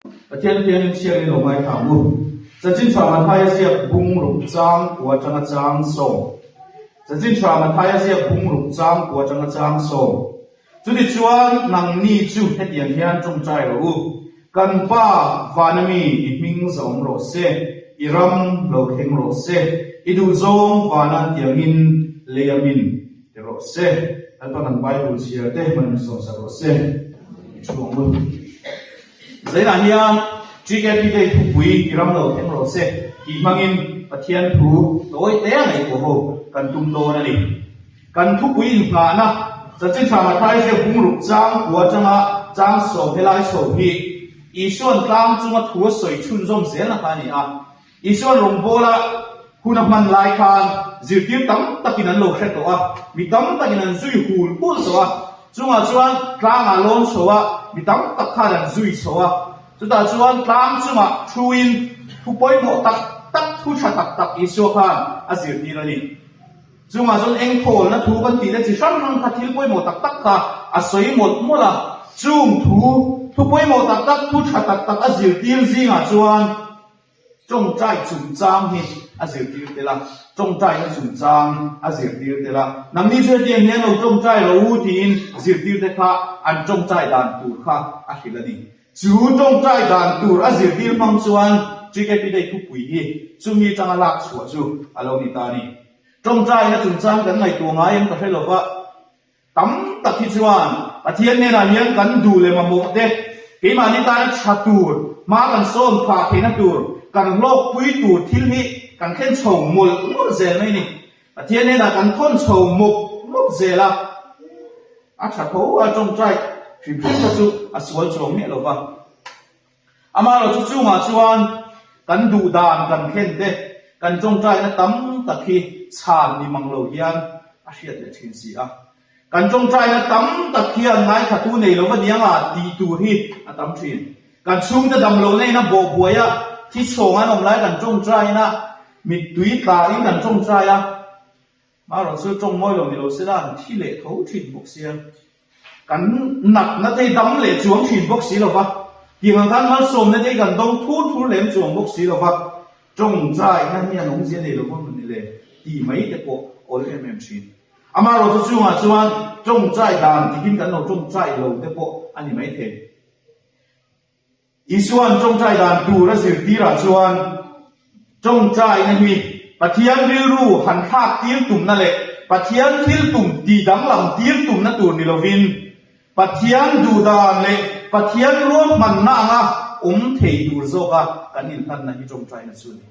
Pathian Thianghlim chhiarin lo ngaithla ang u. Chanchin Tha Mathaia ziak bung ruk chang kua atanga chang sawm. Chanchin Tha Mathaia ziak bung ruk chang kua atanga chang sawm. Chutichuan nangni chu hetiang hian tawngtai rawh u, Kan Pa, vana mi i hming zawm rawh se, i ram lo thleng rawh se, i duhzawng vana tiangin lei a min ti rawh se. Lalpa kan Bible chhiar te hman min sawmsak rawh se. I thu ang u. Zainah hian TKP Day thupui i ram lo thleng rawh se tih hmangin Pathian thu tawi te a ngaihtuah ho kan tum dawn a ni. Kan thupui inngahna Chanchin Tha Mathaia ziak bungruk chang kua atanga chang sawm helai chho hi Isuan tlang chunga thu a sawi chhunzawm zelna kha a ni a. Isuan rawngbawla hun a hman lai khan zirtir tam takin an lo hre tawh a, mi tam takin an zui hul hul tawh a. Chungah chuan tlangah lawn chho a, mi tam tak khan an zui chho a. Chutah chuan tlang chungah thuin thu pawimawh tak tak, thu tha tak tak Isua khan a zirtir a ni. Chungah chuan eng thawlna thu kan tihna chi hrang hrang kha thil pawimawh tak tak kha a sawi mawlh mawlh a. Chung thu, thu pawimawh tak tak, thu tha tak tak a zirtir zingah chuan, Tawngtai chungchang hi a zirtir tel a, tawngtaina chungchang a zirtir tel a. Nangni chu hetiang hian lo tawngtai lo u tiin zirtirte kha an tawngtai dan tur kha a hrilh a ni. Chu tawngtai dan tur a zirtir hmang chuan TKP Day thupui hi chumi atanga lak chhuah chu a lo ni ta a ni. Tawngtaina chungchang kan ngaihtuah ngai em ka hre lo va. Tam tak hi chuan Pathian hnenah hian kan duh leh mamawh te, keimahni tana tha tur, hma kan sawn phah theihna tur, kan hlawkpui tur thil hi kan thlen chho mawlh mawlh zel mai a ni. Pathian hnenah kan thawn chho mawp mawp zel a, a tha tho a tawngtai hrim hrim kha chu a sual chuang miah lo va. Amaherawh chu chungah chuan kan duh dan kan thlen te, kan tawngtaina tam tak hi chhan ni mang lo hian a hriat leh thin si a. Kan tawngtaina tam tak hian ngaithatu nei lova nianga tih tur hi a tam thin. Kan chhungte dam lo neiin a bawh buai a, thi chhawng an awm lai kan tawngtaina mittui tlain kan tawngtai a. Marawh chu tawng mawi lo ni lo sela an thi leh tho thin bawk sia. Kan natna te hi dam leh chuang thin bawk si lo va, tiang ang khan malsawmna te hi kan dawng thur thur lem chuang bawk si lo va, tawng chaihna hi an awmzia nei lo va maw ni le tih mai te pawh awl em em thin. Amaherawh chu chungah chuan tawng chai dan dikin kan lo tawng chai lo te pawh a ni mai thei. Isua'n tawngtai dan tur a zirtirah chuan tawngtaina hi Pathian rilru han thlak tir tumna leh Pathian thil tum tih danglam tir tumna tur ni lovin Pathian duhdan leh Pathian ruahmanna anga awm thei tur zawka kan inhlanna hi tawngtaina chu a ni.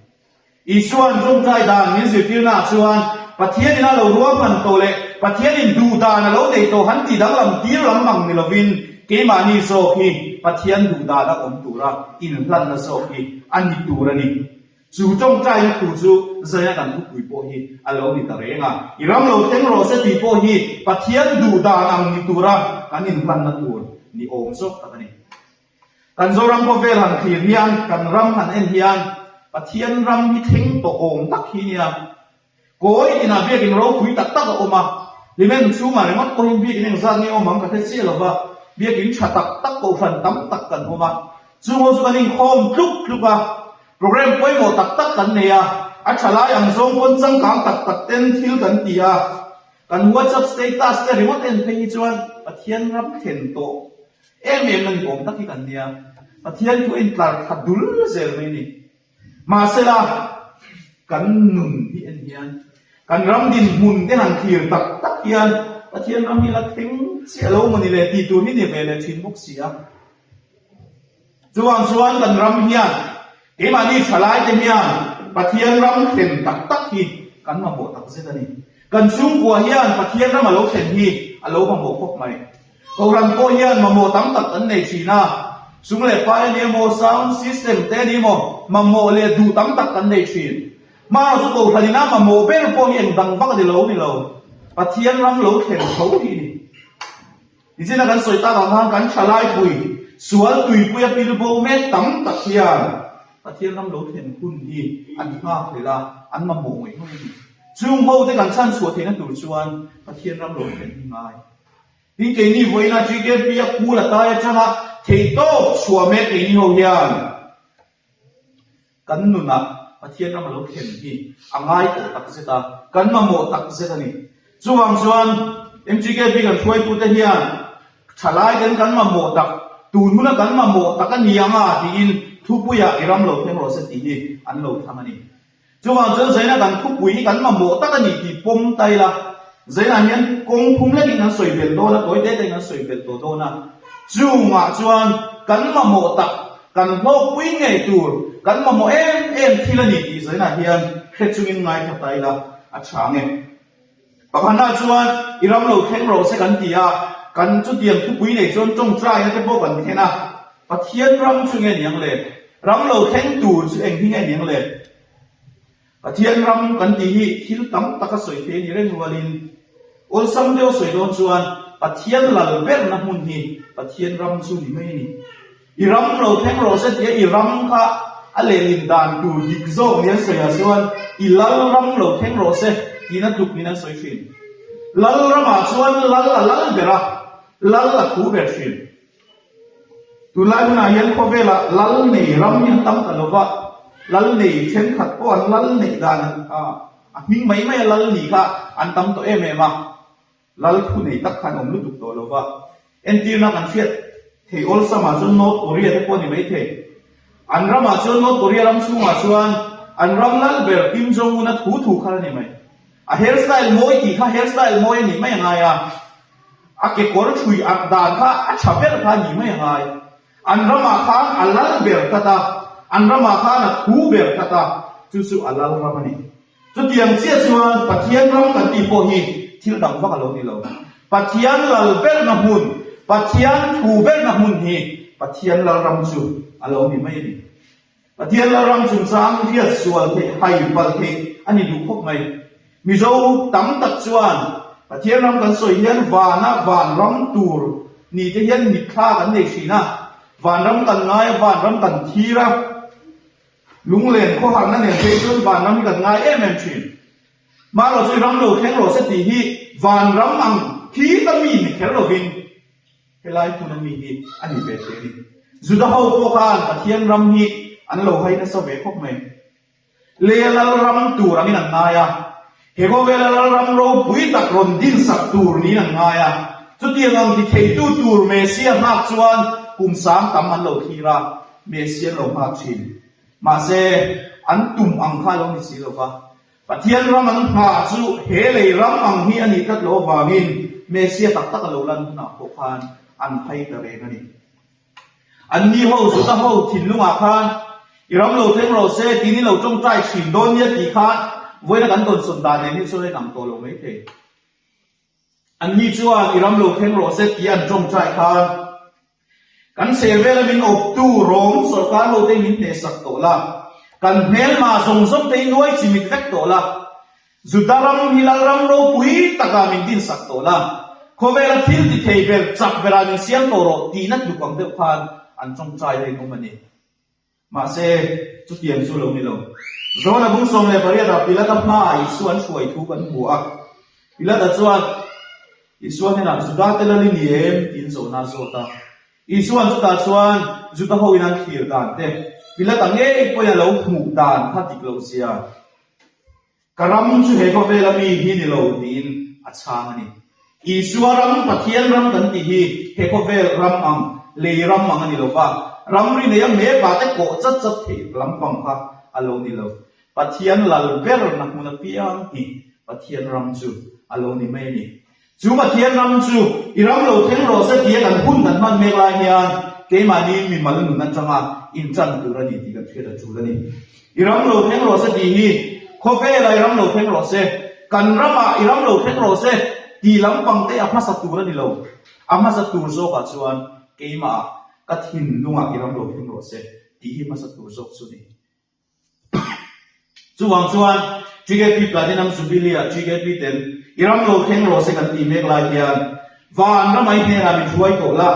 Isua'n tawngtai dan min zirtirnaah chuan Pathianin a lo ruahman tawh leh Pathianin duh dan a lo nei tawh han tih danglam tir lam mang ni lovin keimahni zawk hi Pathian duh dan a awm tura inhlanna zawk hi a ni tur a ni. Chu tawngtaina thu chu zaia kan thupui pawh hi a lo ni ta reng a. I ram lo thleng rawh se tih pawh hi Pathian duh dan ang ni tura kan inhlanna tur ni awm zawk tak a ni. Kan Zoram khawvel han thlir hian, kan ram han en hian Pathian ram hi thleng tawh awm tak hi nia. Kawi inah biakin ropui tak tak a awm a, Hlimen chhungah ringawt pawhin biakin engzat nge awm ang ka hre chiah lova, biakin tha tak tak kohhran tam tak kan awm a, chung ho chu kan inkhawm tluk tluk a, program pawimawh tak tak kan nei a, a tha lai ang zawng pawn changkang tak tak ten thil kan ti a, kan WhatsApp status te ringawt en phei hi chuan Pathian ram thlen tawh Em em na ni awm tak hi kan nia. Pathian thu intlar thla dul zel mai a ni. Mahsela, kan nun hi en hian, kan ram dinhmun te han thlir tak tak hian Pathian ram hi la thleng chiah lo maw ni le tih tur hi ni ve leh thin bawk si a. Chuvang chuan kan ram hian keimahni thalaite hian Pathian ram thlen tak tak hi kan mamawh tak zet a ni. Kan chhungkua hian Pathian ram a lo thlen hi a lo mamawh khawp mai. Kohhran pawh hian mamawh tam tak kan nei thin a, sum leh pai a ni emaw, sound system te a ni emaw, mamawh leh duh tam tak kan nei thin. Hmangaih chu kohhran ina mamawh ber pawh hi eng dang vak a ni lo ni lo, Pathian ram lo thlen tho hi a ni. Nichina kan sawi tak ang khan kan thalaipui sual tuipui a pil bo mek tam tak hian Pathian ram lo thlen hun hi an nghak hlel a, an mamawh ngawih ngawih a ni. Chung ho te kan chhanchhuah theihna tur chuan Pathian ram lo thlen hi ngai. Tin keini vawiina GKP a kul a tai atanga Theihtawp chhuah mek keini ho hian kan nunah Pathian ram a lo thlen hi a ngai tawh tak zet a, kan mamawh tak zet a ni. Chuvang chuan MGKP kan hruaitute hian thalai ten kan mamawh tak, tun huna kan mamawh tak a ni ang a tiin thupuiah i ram lo thleng rawh se tih hi an lo thlang a ni. Chuvang chuan Zaina kan thupui hi kan mamawh tak a ni tih pawm ta ila, Zaina hian kawng phum lekin kan sawi belh dawn a, tawi te tein kan sawi belh tawh dawn a. Chungah chuan kan mamawh tak, kan hlawkpui ngei tur, kan mamawh em em thil a ni tih Zaina hian hre chungin ngaithla ta ila a tha nge. Pakhatna chuan i ram lo thleng rawh se kan ti a, kan chutiang thupui nei chuan tawngtaina te pawh kan thlen a, Pathian ram chu nge niang le? Ram lo thleng tur chu eng hi nge niang le? Pathian ram kan tih hi thil tam tak a sawi thei a ni reng rualin awlsam deuh sawi dawn chuan Pathian lal berna hmun hi Pathian ram chu ni mai a ni. I ram lo thleng rawh se tia i ram kha a lehlin dan tur dik zawk ni an sawi ah chuan i lal ram lo thleng rawh se tiin a tluk niin an sawi thin. Lal ramah chuan lal a lal ber a, lal a thu ber thin. Tunlai hunah hian khawvelah lal nei ram hi an tam ta lo va, lal nei thenkhat pawh an lal neih dan a hming mai mai a lal nih kha an tam tawh em em a. Lal thu nei tak khan awm lutuk tawh lo va, entirna kan hriat thei awlsamah chuan North Korea te pawh a ni maithei. An ramah chuan North Korea ram chhungah chuan an ram lal ber Kim Jong Un a thu thu kha a ni mai. A hair style mawi tih kha hair style mawi a nih mai a ngai a, a kekawr ṭhui ak dan kha a ṭha ber kha a nih mai a ngai. An ramah khan a lal ber tlat a, an ramah khan a thu ber tlat a, chu chu a lal ram a ni. Chutiang chiah chuan Pathian ram kan tih pawh hi thil dang vak a lo ni lo. Pathian lal berna hmun, Pathian thu berna hmun hi Pathian lal ram chu a lo ni mai a ni. Pathian lal ram chungchang hriat sual theih, hai palh theih a ni duh khawp mai. Mizo tam tak chuan Pathian ram kan sawi hian vana van ram tur ni te hian mitthla kan nei thin a, vanram kan ngai a, vanram kan thir a, Lunglen khawharna nen phei chuan vanram hi kan ngai em em thin. Hmarawh chu ram lo thleng rawh se tih hi vanram ang khi ka mi ni kher lovin helai hmuna mi hi a ni ve thei a ni. Juda ho pawh khan Pathian ram hi an lo hai nasa ve khawp mai. Leia lal ram tur angin an ngai a, he khawvela lal ram ropui tak rawn dinsak tur niin an ngai a. Chutiang ang ti theitu tur Messia nghak chuan kum sang tam an lo thlir a. Messiah lo nghak thin. Mahse, an tum ang kha lo ni si lo va. Pathian ram an nghah chu he lei ram ang hi a nih tlat loh avangin Messiah tak tak a lo lan hunah pawh khan an hai ta reng a ni. Anni ho Juda ho thinlungah khan i ram lo thleng rawh se tiin i lo tawngtai thin dawn nia tih khan vawiina kan dawnsawn dan nen hi chuan a inang tawh lo maithei. Anni chuan i ram lo thleng rawh se tih an tawngtai khan Kan chheh vela min awptu Rom sorkar hote hi min hnehsak tawh la, kan hmelma zawng zawng te hi nuai chimit vek tawh la, Juda ram hi Lalram ropui takah min dinsak tawh la, khawvela thil ti thei ber chak berah min siam tawh rawh tihna tluk ang deuh khan an tawngtai a rinawm a ni. Mahse, chutiang chu lo ni lo. John-a bung 18 ah Pilata hmaah Isua an hruai thu kan hmu a. Pilata chuan Isua hnenah, Juda te lal i ni em? tiin zawhna a zawt a. Isua'n chutah chuan Juda hoin an thlir dan te, Pilata ngei pawhin a lo hmuh dan kha dik loh zia. Ka ram chu he khawvela mi hi ni lo tiin a chhang a ni. Isua ram, Pathian ram kan tih hi he khawvel ram ang, lei ram ang a ni lo va, ramri neia hmepa te kawh chat chat theih lampang kha a lo ni lo. Pathian lal berna hmun apiang hi Pathian ram chu a lo ni mai a ni. Chu Pathian ram chu i ram lo thleng rawh se tia kan hun kan hman mek lai hian keimahni mimal nun atanga intan tur a ni tih kan hriat a tul a ni. I ram lo thleng rawh se tih hi khawvelah i ram lo thleng rawh se, kan ramah i ram lo thleng rawh se tih lampang te a hmasa tur a ni lo. A hmasa tur zawkah chuan keimahah ka thinlungah i ram lo thleng rawh se tih hi hmasa tur zawk chu a ni. Chuvang chuan TKP Platinum Jubilee ah TKP ten i ram lo thleng rawh se kan tih mek lai hian van ramah i hnenah min hruai tawh la,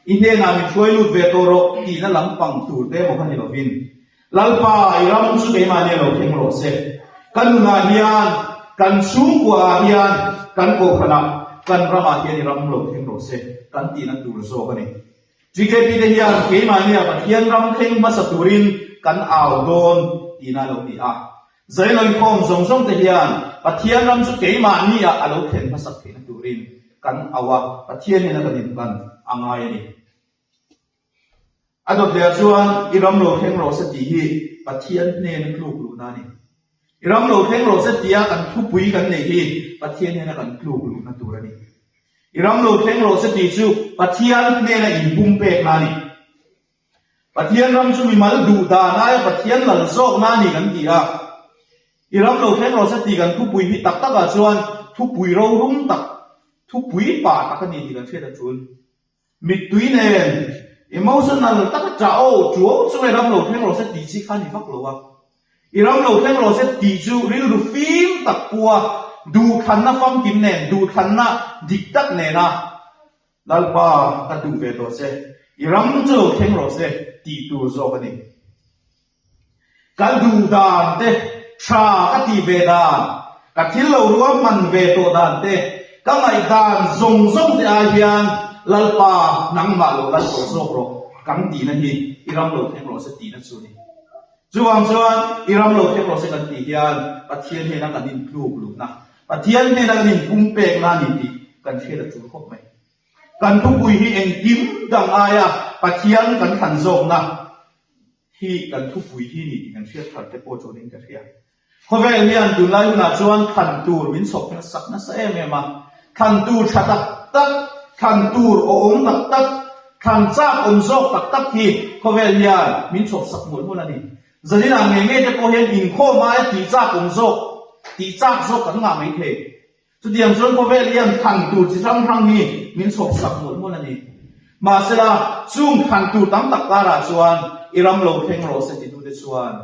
i hnenah min hruai lut ve tawh rawh tihna lampang tur te emaw kha ni lovin Lalpa i ram chu keimahni a lo thleng rawh se, ka nunah hian, kan chhungkua ah hian, kan kohhranah, kan ramah hian i ram lo thleng rawh se kan tihna tur zawk a ni. GKP te hian keimahnia Pathian ram thleng hmasa turin kan au dawn tihna a lo ni a. Zailawinkhawm zawng zawng te hian Pathian ram chu keimahnia a lo thlen hmasak theihna turin kan au a, Pathian hnena kan inhlan a ngai a ni. A dawtliah chuan i ram lo thleng rawh se tih hi Pathian hnena tluk luhna a ni. I ram lo thleng rawh se tia kan thupui kan neih hi Pathian hnena kan tluk luhna tur a ni. I ram lo thleng rawh se tih chu Pathian hnena inpumpekna a ni. Pathian ram chu mimal duh dan aia Pathian lal zawkna a ni kan ti a. I ram lo thleng rawh se tih kan thupui hi tak takah chuan thupui rorum tak, thupui pa tak a ni tih kan hriat a tul. Mittui nen emotional taka ṭah aw ṭuau chu i ram lo thleng rawh se tih chi kha a ni vak lo a. I ram lo thleng rawh se tih chu rilru fim tak pua duhthlanna famkim nen, duhthlanna dik tak nena Lalpa ka duh ve tawh che, i ram chu lo thleng rawh se tih tur zawk a ni. Ka duh dan te, tha ka tih ve dan, ka thil lo ruahman ve tawh dan te, ka ngaihdan zawng zawng te ai hian Lalpa nangmah lo lal tawh zawk rawh kan tihna hi i ram lo thleng rawh se tihna chu a ni. Chuvang chuan i ram lo thleng rawh se kan tih hian Pathian hnena kan intluk luhna, Pathian hnena kan inpumpekna a ni tih kan hriat a tul khawp mai. Kan thupui hi engkim dang aia Pathian kan thlan zawkna hi kan thupui hi ni tih kan hriat thar te pawh chuanin ka hria. Khawvel hian tunlai hunah chuan thlan tur min chhawp sak nasa em em a, thlan tur tha tak tak, thlan tur awhawm tak tak, thlan chak awm zawk tak tak hi khawvel hian min chhawp sak mawlh mawlh a ni. Zaninah ngei ngei te pawh hian inkhawm aia tih chak awm zawk, tih chak zawk kan ngah mai thei. Chutiang chuan khawvel hian thlan tur chi hrang hrang hi min chhawp sak mawlh mawlh a ni. Mahsela, chung thlan tur tam tak karah chuan i ram lo thleng rawh se titute chuan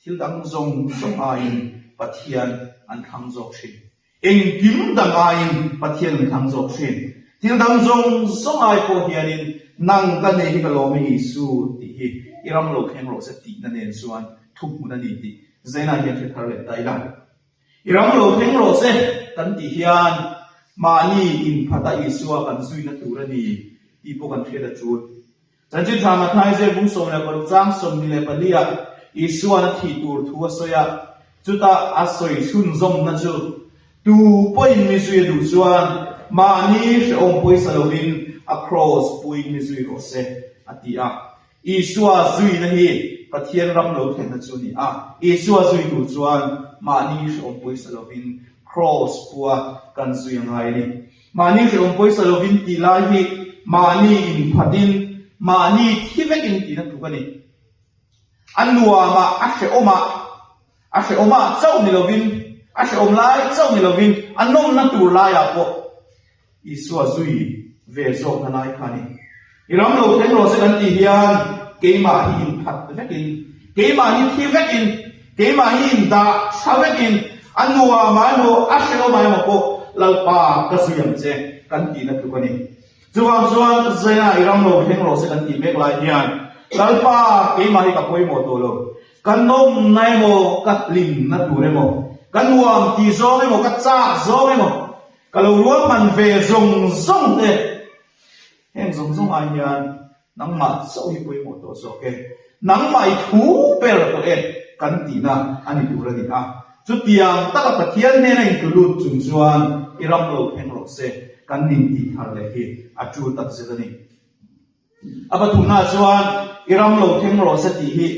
thil dang zawng zawng aiin Pathian an thlang zawk thin. Engkim dang aiin Pathian an thlang zawk thin. Thil dang zawng zawng ai pawh hianin nang ka nei hi ka lawm e Isu tih hi i ram lo thleng rawh se tihna nen chuan thuhmun a ni tih Zaina hian hre thar leh ta ila. I ram lo thleng rawh se kan tih hian mahni inphata Isua kan zuina tur a ni tih pawh kan hriat a tul. Chanchin Tha Mathai Zir bung 16 chang 24 ah Isua'n a thih tur thu a sawi a, chutah a sawi chhunzawmna chu tu pawhin mi zui a duh chuan mahni hrehawm pawisa lovin a kraws puiin mi zui rawh se a ti a. Isua zuina hi Pathian ram lo thlenna chu a ni a, Isua zui tur chuan mahni hrehawm pawisa lovin kraws pua kan zui a ngai a ni. Mahni hrehawm pawisa lovin tih lai hi mahni inphatin, mahni thi vekin tihna tluk a ni. A nuamah, a hrehawmah, a hrehawmah chauh ni lovin, a hrehawm lai chauh ni lovin, a nawmna tur laiah pawh Isua zui ve zawkna lai kha a ni. I ram lo thleng rawh se kan tih hian keimah hi inphat vekin, keimah hi thi vekin, keimah hi indah tha vekin, a nuam ah emaw a hrehawm ah emaw pawh Lalpa ka zui ang che kan tihna tluk a ni. Chuvang chuan Zaina i ram lo thleng rawh se kan tih mek lai hian Lalpa keimah hi ka pawimawh tawh lo, ka nawmna emaw ka hlimna tur emaw, ka nuam tih zawng emaw ka chak zawng emaw, Ka lo ruahman ve zawng zawng te, heng zawng zawng ai hian nangmah chauh hi pawimawh tawh zawk e, nangmah i thu ber tawh e kan tihna a ni tur a ni a. Chutiang taka Pathian hnena intlu lut chung chuan i ram lo thleng rawh se kan intih thar leh hi a tul tak zet a ni. A pathumna chuan i ram lo thleng rawh se tih hi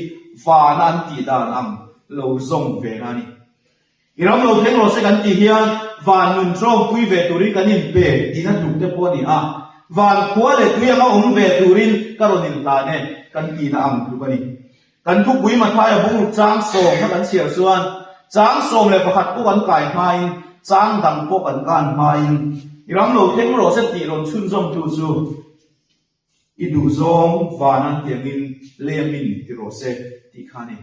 vana an tih dan ang lo zawng ve na a ni. I ram lo thleng rawh se kan tih hian van nun ṭawngpui ve turin kan inpe tihna tluk te pawh a ni a, van khua leh tui anga awm ve turin ka rawn inhlan e kan tihna ang tluk a ni. Kan thupui Mathaia bungruk chang sawm kha kan chhiar chuan chang 11 pawh kan kai hmain chang dang pawh kan kan hmain i ram lo thleng rawh se tih rawn chhunzawmtu chu I duhzawng van an tiangin lemin ti rawh se tih kha a ni.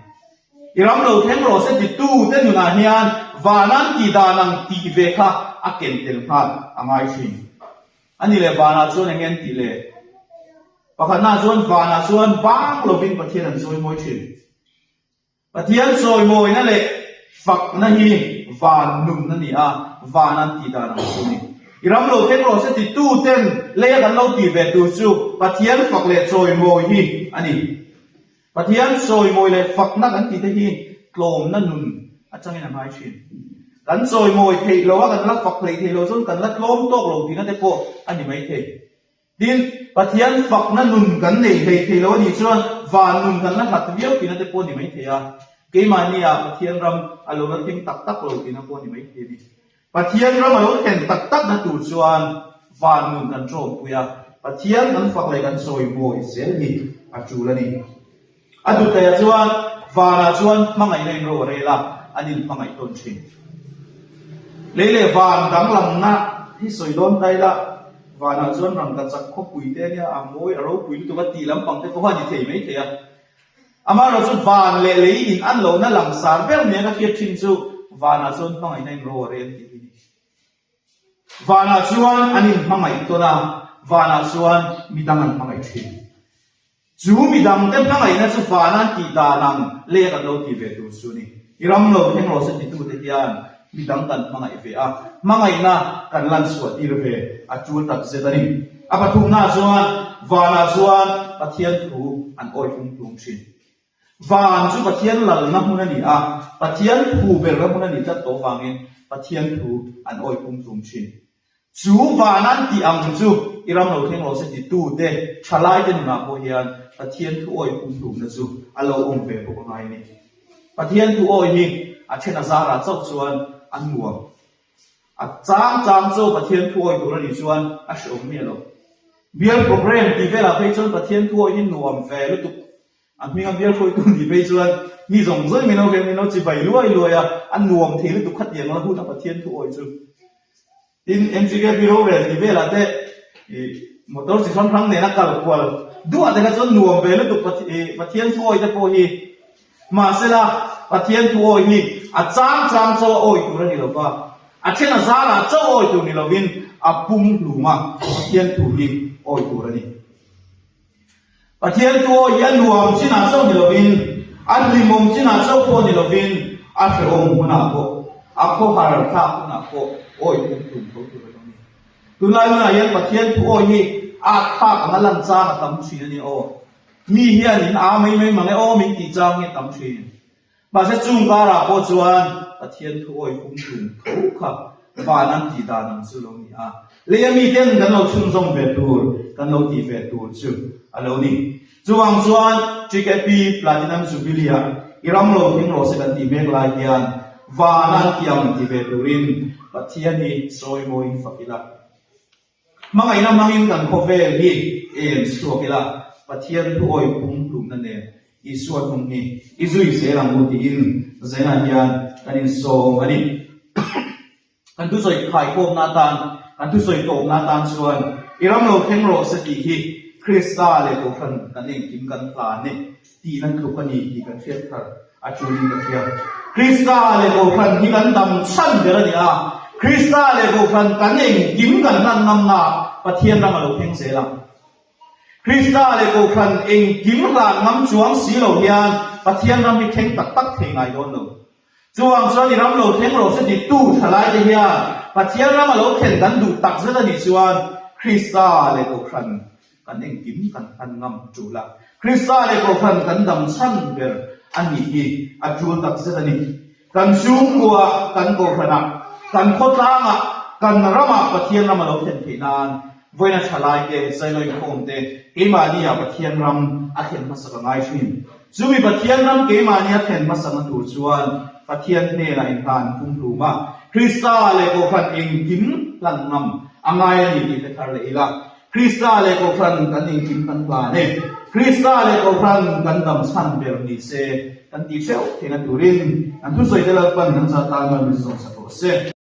I ram lo thleng rawh se titu te nunah hian van an tih dan ang tih ve kha a ken tel nghal a ngai thin. A ni leh vanah chuan eng nge an tih le? Pakhatnaah chuan vanah chuan bang lovin Pathian an chawimawi thin. Pathian chawimawina leh fakna hi van nun a ni a, van an tih dan ang chu a ni. I ram lo thleng rawh se titu ten leia kan lo tih ve tur chu Pathian fak leh chawimawi hi a ni. Pathian chawimawi leh fakna kan tih te hi tlawmna nun atangin a ngai thin. Kan chawimawi theih lo a, kan la fak hleih theih lo chuan kan la tlawm tawk lo tihna te pawh a ni maithei. Tin, Pathian fakna nun kan nei hlei thei lo a nih chuan van nun kan la hlat viau tihna te pawh a ni maithei a. Keimahniah Pathian ram a lo la thleng tak tak lo tihna pawh a ni maithei a ni. Pathian ram a lo thlen tak takna tur chuan van nun kan ṭawmpui a, Pathian kan fak leh kan sawi mawi zel hi a ṭul a ni. A dutleiah chuan vanah chuan hmangaihna in ro a rel a, an inhmangaih tawn ṭhin. Lei leh van danglamna hi sawi dawn ta ila, vanah chuan rangkachak khawpui te ania a mawi a ropui lutuk a tih lampang te pawh a ni thei maithei a. Amaherawh chu van leh lei in an lohna langsar ber nia ka hriat thin chu vanah chuan hmangaihna in ro a rel tih hi ni. Vanah chuan an inhmangaih tawn a, vanah chuan midang an hmangaih thin. Chu midangte hmangaihna chu vana an tih dan ang lei a kan lo tih ve tur chu ni. I ram lo thleng rawh se titute hian midang kan hmangaih ve a, hmangaihna kan lan chhuah tir ve a tul tak zet a ni. A pathumnaah chuan vanah chuan Pathian thu an awi hlum hlum thin. Van chu Pathian lalna hmun a ni a, Pathian thu berna hmun a nih tlat tawh vangin Pathian thu an awi hlum hlum thin. Chu van an tih ang chu i ram lo thleng rawh se titute thalaite nunah pawh hian Pathian thu awi pumhlumna chu a lo awm ve bawk a ngai a ni. Pathian thu awi hi a then a zarah chauh chuan a nuam. A chang chang chu Pathian thu awi tur a nih chuan a hreawm miah lo. Bial program tih velah phei chuan Pathian thu awi hi nuam ve lutuk. A hminga bial hruaitu nih phei chuan mi zawng zawng min lo hriat min lo chibai luai luai a, a nuam thei lutuk khatiang la hun a Pathian thu awi chu. Tin, MGKP rorel tih velah te ih motor chi hrang hrang nena kal kual duah te kha chuan nuam ve lutuk Pathian thu awi te pawh hi. Mahsela, Pathian thu awi hi a chang chang chaw a awi tur a ni lo va, a then a zarah chaw awi tur ni lovin a pum hlum a Pathian thu hi awi tur a ni. Pathian chu awi hi a nuam chinah chauh ni lovin, a hlimawm chinah chauh pawh ni lovin, a hrehawm hunah pawh, a khawhar thlak hunah pawh awi pum tum tho tur a lo ni. Tunlai hunah hian Pathian thu awi hi a thlak anga lan chang a tam thin a ni aw. Mi hian in a mai mai mang e aw min tih chang hi a tam thin. Mahse chung karah pawh chuan Pathian thu awi pum tum tho kha van an tih dan ang chu lo ni a, leia miten kan lo chhunzawm ve tur, kan lo tih ve tur chu a lo ni. Chuvang chuan TKP Platinum Jubilee-ah i ram lo thleng rawh se kan tih mek lai hian van an tih ang ti ve turin Pathian hi sawi mawiin fak ila. Hmangaihna hmangin kan khawvel hi em chhuak ila, Pathian thu awi pum hlumna nen Isua hnung hi i zui zel ang u tiin Zaina hian kan insawm a ni. Kan thusawi khaikhawmna atan, kan thusawi tawpna atan chuan i ram lo thleng rawh se tih hi Krista leh Kohhran kan engkim kan hlan e. Tihna tluk a ni tih kan hriat thar a tulin ka hria. Krista leh Kohhran hi kan dam chhan ber a ni a, Krista leh Kohhran kan engkim kan hlan ngamna Pathian ram a lo thleng zel ang. Krista leh Kohhran engkim hlan ngam chuang si lo hian Pathian ram hi thleng tak tak thei ngai dawn lo. Chuvang chuan i ram lo thleng rawh se titu thalaite hian Pathian ram a lo thlen kan duh tak zet a nih chuan Krista leh Kohhran kan engkim kan hlan ngam tul a. Krista leh Kohhran kan dam chhan ber a nih hi a tul tak zet a ni. Kan chhungkua, kan Kohhranah, kan khawtlangah, kan ramah Pathian ram a lo thlen theih nan vawiina thalaite, zailoinkhawmte keimahniah Pathian ram a thlen hmasak a ngai thin. Chumi Pathian ram keimahni a thlen hmasakna tur chuan Pathian hnenah inhlan pumhlum a, Krista leh Kohhran engkim hlan ngam a ngai a ni tih hre thar leh ila. Krista leh Kohhran kan engkim kan hlan e. Krista leh Kohhran kan dam chhan ber ni se kan tih hreuh theihna turin an thusawi te Lalpan kan zat tan mal min zawhsak rawh se.